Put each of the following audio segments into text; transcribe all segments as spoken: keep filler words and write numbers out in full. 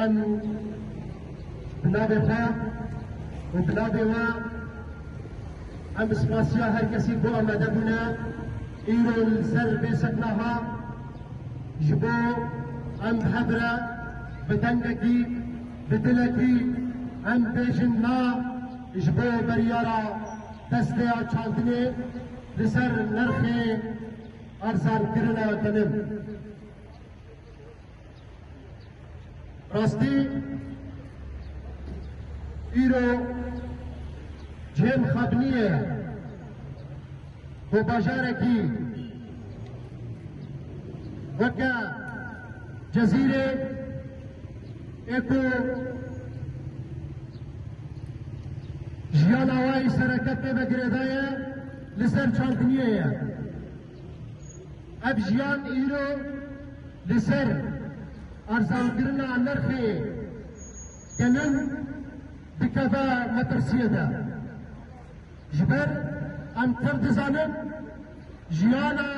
Em bi navê xwe û bi navê we em spasiya her kesî ku amade bûne îro li ser vê sekna ha ji bo em bi hev re bi dengekî, bi dilekî em bêjin na ji bo beriyara desteya çandinê li ser nirxê arzankirina genim. Rastî îro cihê mixabiniyê ye ku bajarekî weke Cezîrê ê ku jiyana wayî sereke pê ve girêdaye li ser çandiniyê ye. Ev jiyan îro li ser arzankirina nirxê genim dikeve metirsiyê de. Ji ber em tev dizanin jiyana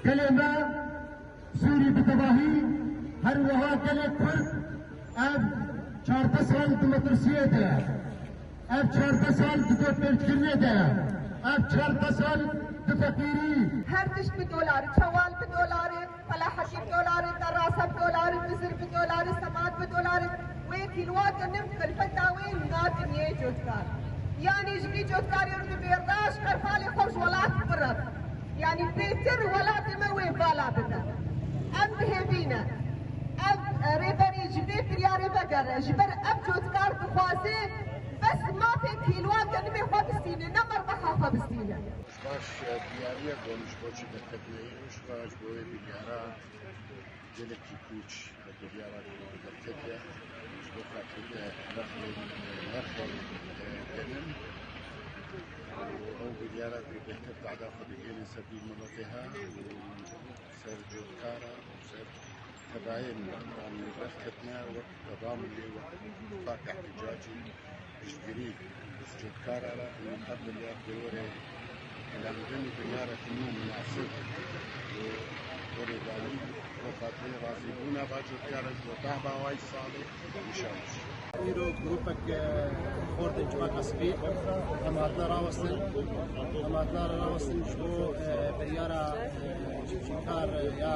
gelê me Sûrî bi tevahî, her wiha gelê Kurd ev çardeh sal di metirsiyê de ye. Ev çardeh sal di dotpêçkirinê de ye. Ev çardeh sal di feqîrî. Her tişt bi dolar, çewal bi dolar, felahetî bi dolar, derasa bi dolar, bizir bi dolar, semat bi dolar. Wê kîlwa genim qilfeta wê nadin yê cotkar. Yanî ji vî cotkarê re dibê reş qerfalê xwe ji welat birin. Yanî bêtir welatê me wê bala bibe. Em bihêvî ne. Ev, e, rêberî ji vê biryarê vegere. Ji ber ev cotkar dixwaze bes mafê kîlwa genimê xwe bistîne, ne mermeha xwe bistîne. Baş, e, diyariye gomiş boçî derketine îro ji bo, ji bo wê biryara gelekî pûç. Biryara ku derketiye, ji bo xatirê nirxên, nirxên, e, genim û ew biryara ku bêhtir dada xwe digihîne ser vî miletê ha û ser cotkara û ser tevayên wan li ber ketine wek devam lê wek tifaq ihticacî. Piştgirî ji cotkara re û her biryar dê were hilendin û biryarek nû minasib û were dayî bo xatirê razîbûna va cotkara ji bo dehba way salê nîşan dişî. Îro grûpek, e, xortên civaka sivîl em hatine rawestin, em hatine rawestin ji bo, e, biryara, e, çîkar ya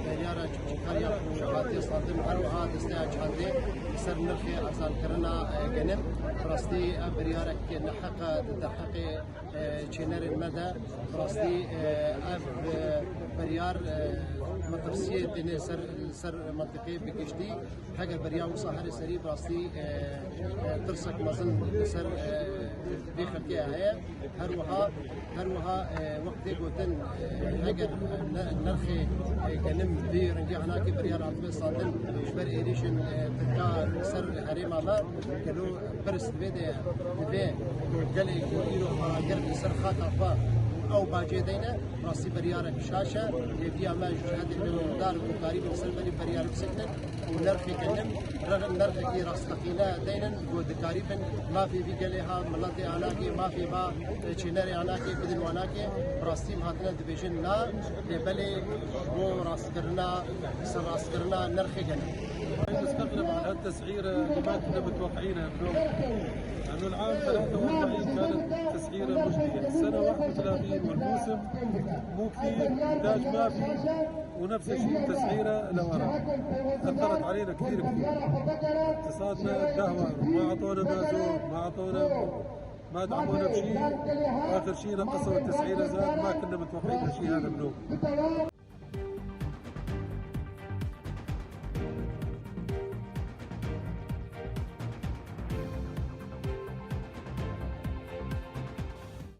Beryara çîkariya ku hatiye standin her wiha desteya çandê li ser nirxê arzankirina, e, genim. Rastî ev biryarek neheq e di derheqê, e, çênerên me de. Rastî, e, ev, e, biryar, e, metirsiyê têne ser, ser mentiqê bi giştî. Heger beriya wisa herê serî bi rastî, e, e, tirsek mezin li ser, e, vê xelkê heye. Her wiha, her wiha, e, wek tê gotin, e, heger, e, ne-, nirxê, e, genim vî rengê hanakê beriya hatibê standin ji ber êrîşên, e, Tirka li ser herêma me, gelo pirs divê de divê ku gelê ku îro xwe agir li ser xaka xwe û ew bacê deyne, rastî beriyarek şaş e. Hêviya me ji cihetê dewlemdar û karî bin ser berî beriyar bisekinin û nerxê genim, re-, nerxekî rasteqîne deynin ku dikarîbin mafê vî gelê ha, miletê anakê, mafê va, e, çênerê anakê bidin wanakê. Bi rastî em hatine dibêjin na, lê belê ji bo rastkirina, serrastkirina nerxê genim. نستغرب على هالتسعيرة اللي ما كنا متوقعينها من أول. لأنه العام ثلاثة وأربعين كانت تسعيرة مجدية، السنة واحد وثلاثين والموسم مو كثير، إنتاج ما في، ونفس الشيء التسعيرة لورا. أثرت علينا كثير، كثير. اقتصادنا تدهور، ما عطونا مازوت، ما عطونا، ما دعمونا بشيء. آخر شيء نقصوا التسعيرة زاد، ما كنا متوقعين هالشيء هذا منهم.